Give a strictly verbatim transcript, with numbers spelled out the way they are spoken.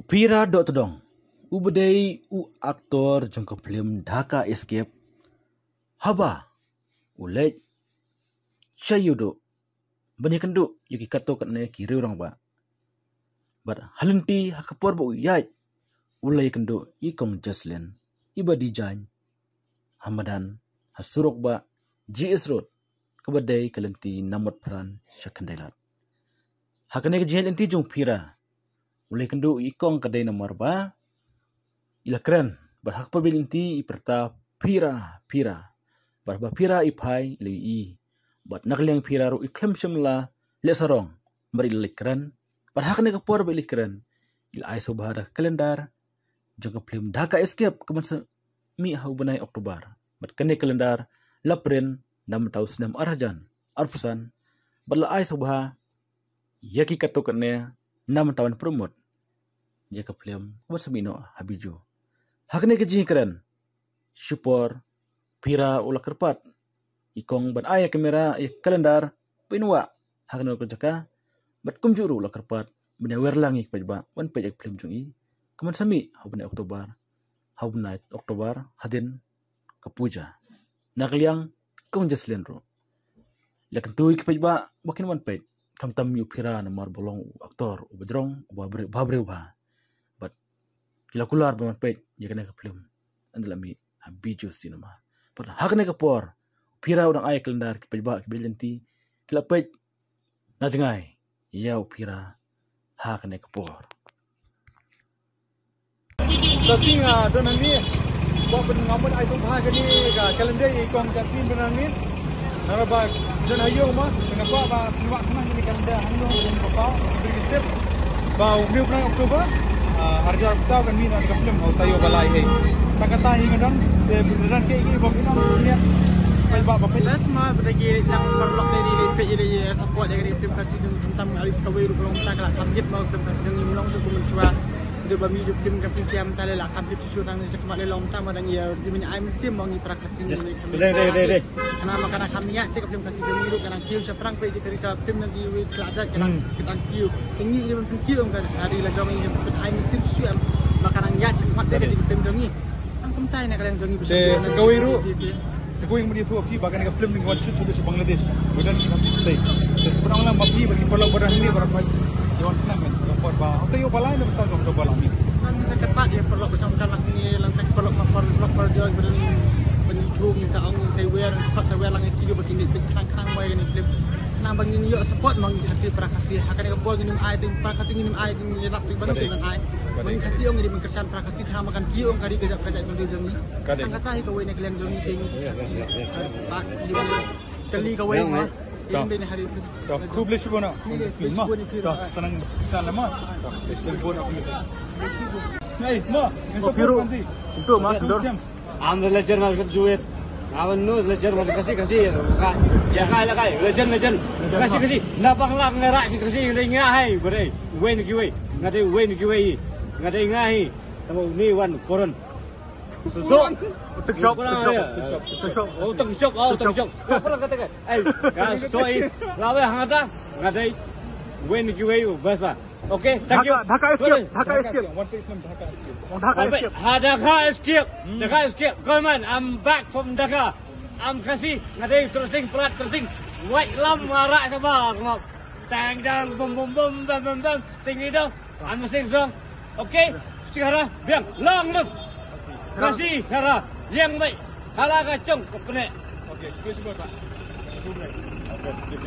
Pira Dohtdong, uba dei u aktor jong ka phlim Dhaka Escape, haba u leit sha Ïewduh ban ïakynduh ïa ki katto katne ki riew rangbah. Bad ha lynti ha ka por ba u ïaid, u la ïakynduh ïa i Kong Jocelyn, iba dei jaiñ ha madan ha surok bah G S Road, kaba dei ka lynti na Motphran sha Khyndailad. Ha kane ka jingïaid lynti jong Pira, u la ïakynduh ïa i Kong ka dei namar ba i la kren, bad ha ka por ba i leit lynti i pyrta, "Pira, Pira." Bad haba Pira i phai, i la ïohi. Bad na ka liang Pira ruh i khlem shym la leh sarong, namar i la leit kren. Bad ha kane ka por ba i leit kren, i la ai sngewbha da ka kalendar jong ka phlim Dhaka Escape, kaban sa mih ha u bnai October. Bad kane ka kalendar la print na mynta u snem ar hajar arphew san, bad la ai sngewbha ïa ki katto katne na mynta ban promote ïa ka phlim kaban sa mih noh ha Bijou. Ha kane ka jingkren, shipor Pira u la kyrpad ïa i Kong ban ai ïa ka kamera, ïa ka kalendar, ba in wah ha kano ka jaka. Bad kumjuh ruh u la kyrpad ban ïawer lang ïa ki paidbah ban peit ïa ka phlim jong i, kaban sa mih ha u bnai October, ha u bnai October hadien ka puja. Na ka liang i Kong Jocelyn ruh, la kyntu ïa ki paidbah ba kin wan peit, khamtam ïa u Pira namar ba long u aktor uba jrong, uba briew, uba briew bha. Bad ki la kular ban wan peit ïa kane ka phlim, ynda la mih ha Bijou Cinema. Bad ha kane ka por, Pira u dang ai kalendar, ki paidbah kiba ïaid lynti ki la peit na jngai ïa u Pira ha kane ka por. Sa shisien nga don hangne, ba pynngam ban ai sngewbha kane ka calendar ïa i Kong Jocelyn Bynriew. Nara ba don ha ïew ma, nga kwah ba pynwah khnang kane ka calendar hangne, ba pynpaw, pynpaw ba u bnai October, ah, ar hajar arphew saw kan mih na ka phlim Taïew Ba Lai Hei. Tang kata hi nga don, te pynran ke ki bom ina, ina. Ba, ba, ba, ba. Let's ma, ba ki nang paralok dei, dei peit, dei support ïa kane ka phlim Khasi jong ngi, khamtam ïa kawei ruh ka long ta ka la kham hit ma ka phlim Khasi jong ngi, long shu kumne shuwa. Dei ba mih ïa ka phlim Khasi sha mynta, la kham hit shuh shuh, tang ne sha khmat la long ta ma dang ïa, dei mynta ai mynsiem ma ngi para Khasi jong ngi. Dei, dei, dei, dei. Kane ma kane kham ïa te ka phlim Khasi jong ngi ruh, kane kiew shaphrang peit ïa ka ri ka phlim jong ngi, wei ka la jait kane, hmm, kane kiew. Te ngi dei ban pynkiew ong ka ri la jong ngi, ai mynsiem shuh em. Ma kane ïa sha khmat te ka ri ka phlim jong ngi. Ang kumta ïa na ka liang jong ngi. Te sa kawei ruh, sa kawei ngi mut ïathuh ïa phi ba kane ka phlim ngi wan shoot sha Bangladesh. Ba don ki kam shoot. Te sa pynong lang ba phi ba ki paralok ba don hangne ba don ba wan khnang, men. Ba port ba. Hangta ïoh ba lai na ba sa jong ba la mih. Ngan sa kyrpad ïa paralok ba shong kan lak ngi lang, paralok ma paralok ba jong ba don ban ïathuh ïa ka ong Taiwan, Taiwan lang ïa ki ba kin ïa khnang khnang ba ïa kane ka phlim. Khnang ba ngin ïoh support ma ngi ha para Khasi. Ha kane ka por ngin ym ai te para Khasi ngin ym ai te ngin ïa lap te ba ngin ym ai. Ba ngin Khasi ong ngin ym kyrshan para Khasi. Khnang ba kan kiew ong ka ri ka jaid ka jaid jong ngi. Ka dei. Tang kata hi kawei na ka liang jong ngi. Ba, kali kawei ma. Ka dei ne hari. To, khublei shibun. Khublei shibun. To, sa nang sa lama. To, khublei shibun. Hey, ma, oh, Piru. Itu ma, Dor. Am da lejer ma ka juit. Awan nu lejer ma Khasi, Khasi. Ka, ïa ka, ïa ka, lejer, lejer. Khasi, Khasi. Na Bangla nga rah shi Khasi, nga dei nga hai, ba dei. Wei na kiwei. Nga dei wei na kiwei. Nga dei nga hai. Tamo ni wan koron. Tutup. Tutup shop, tutup shop, tutup shop. Oh, tutup shop, oh, tutup shop. Apa kata kan? Eh, ka stoi. Lawe hangata. Nga dei wei na kiwei, bas ba. Okay, thank you. Dhaka, Dhaka Escape, Dhaka Escape. One take from Dhaka Escape. Oh, Dhaka Escape. Ha, Dhaka Escape. Hmm. Dhaka Escape. Come on, I'm back from Dhaka. I'm Khasi. Nga dei trusting, plat trusting. White lam, marak sama. Tang dang, bum bum bum, bum bum bum. Ting ni dong. I'm a sing song. Okay? Sing hara, biang, long live. Khasi hara, yang bai. Hala ka chong ka pne. Okay, terus buat, Pak. Okay, terus buat.